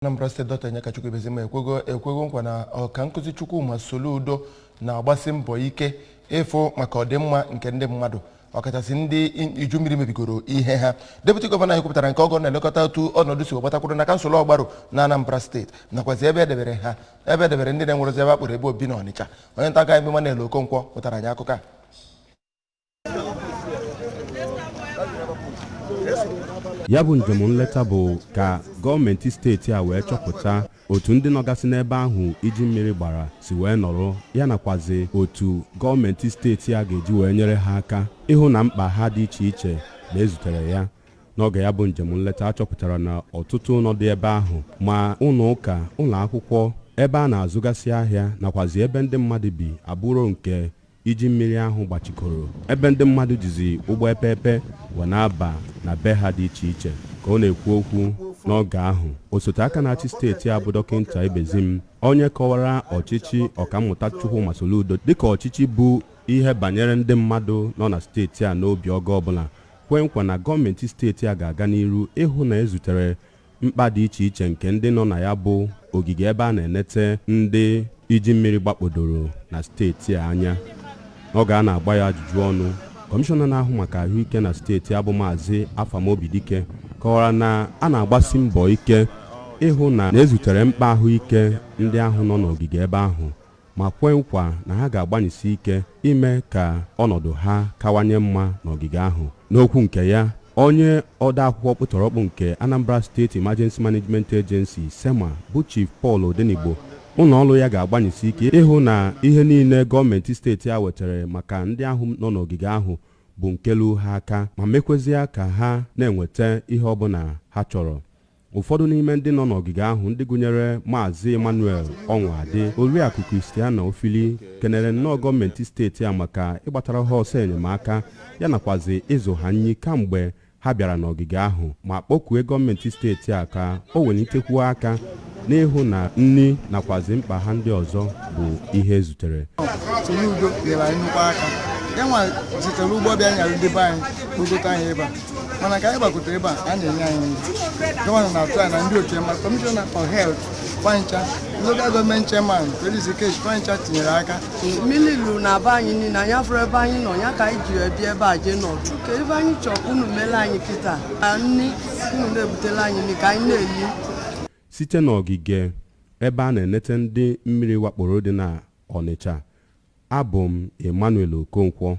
Anambra Steeti, Dọkịta Onyekachukwu Ibezim ekwego nkwa na ọka nkụzi Chukwuma Soludo na-agbasi mbọ ike ịfụ maka ọdịmma nke ndị mmadụ, ọkachasị ndị iju mmiri mebigoro ihe ha. Deputy gọvanọ anyị kwupụtara nke ọgọ na-elekọta otu ọnọdụ si gbatakwuru na kansụl Ọgbaru na Anambra Steeti, nakwazi ebe edebere ha, ebe edebere ndị na-enwerezi ebe a kpọrọ ebe obi na Ọnịcha. Onye nta akụkọ anyị bụ Emmanuel Okonkwo pụtara anyị akụkọ a. Ya bụ njem nleta bụ ka gọọmenti steeti a wee chọpụta otu ndị nọgasị n'ebe ahụ iji mmiri gbara si wee nọrọ ya, nakwazi otu gọọmenti steeti a ga-eji wee nyere ha aka ịhụ na mkpa ha dị iche iche na ezutere ya. N'oge ya bụ njem nleta, a chọpụtara na ọtụtụ ụlọ dị ebe ahụ, ma ụlọ ụka, ụlọ akwụkwọ, ebe a na-azụgasị ahịa, nakwazi ebe ndị mmadụ bi, abụrụ nke iji mmiri ahụ gbachikọrọ, ebe ndị mmadụ jizi ụgbọ epeepe wee na-aba na be ha dị iche iche. Ka ọ na-ekwu okwu n'oge ahụ, osote aka na-achị steeti a bụ Dọkịta Ibezim, onye kọwara ọchịchị Ọkammụta Chukwuma Soludo dịka ọchịchị bụ ihe banyere ndị mmadụ nọ na steeti a n'obi oge ọbụla, kwee nkwa na gọọmenti steeti a ga-aga n'iru ịhụ na ezutere mkpa dị iche iche nke ndị nọ na ya bụ ogige ebe a na-enete ndị iji mmiri gbakpọdoro na steeti a anya. N'oge a na-agba ya ajụjụ ọnụ, kọmishọna na-ahụ maka ahụike na steeti abụ Maazị Afamobidike kọwara na a na-agbasi mbọ ike ịhụ na ezutere mkpa ahụike ndị ahụ nọ n'ogige ebe ahụ, ma kwee nkwa na ha ga-agbanyesi ike ime ka ọnọdụ ha kawanye mma n'ogige ahụ. N'okwu nke ya, onye ode akwụkwọ kpụtọrọkpụ nke Anambra State Emergency Management Agency, SEMA, bụ Chief Paul Odenigbo, ụlọ ọrụ ya ga-agbanyesi ike ịhụ na ihe niile gọọmenti steeti a wetara maka ndị ahụ nọ n'ogige ahụ bụ nke lu ha aka, ma mekwezie ka ha na-enweta ihe ọbụla ha chọrọ. Ụfọdụ n'ime ndị nọ n'ogige ahụ, ndị gụnyere Maazị Emmanuel Ọnwadị, Oriakụ Christiana Ofili, kenere nnọọ gọọmenti steeti a maka ịgbatara ha ọsọ enyemaka ya nakwazi ịzụ ha nri kamgbe ha bịara n'ogige ahụ, ma kpọkue gọọmenti steeti a ka o welitekwuo aka n'ịhụ na nri nakwazi mkpa ha ndị ọzọ bụ ihe ezutere. Soludo nyere anyị nnukwu aka. Ya nwa zitere ụgbọ bịa nyara ndị be anyị kpokọta anyị ebe a, mana ka anyị gbagotere ebe a, a na-enye anyị nri. Gọvanọ na-atụ anyị na ndị otu ya, ma kọmishọna for health fancha, local gọọmenti chairman Felix Ikechi fancha tinyere aka. Mmiri luru na be anyị niile, anyị afụrụ ebe anyị nọ ya ka anyị ji bịa ebe a jee nọdụ ka ebe anyị chọrọ ka unu mele anyị kịta na nni unu na-ebutela anyị nri ka anyị na-eli. Site n'ogige ebe a na-enete ndị mmiri wakporo dị na Ọnịcha, abụ m Emmanuel Okonkwo.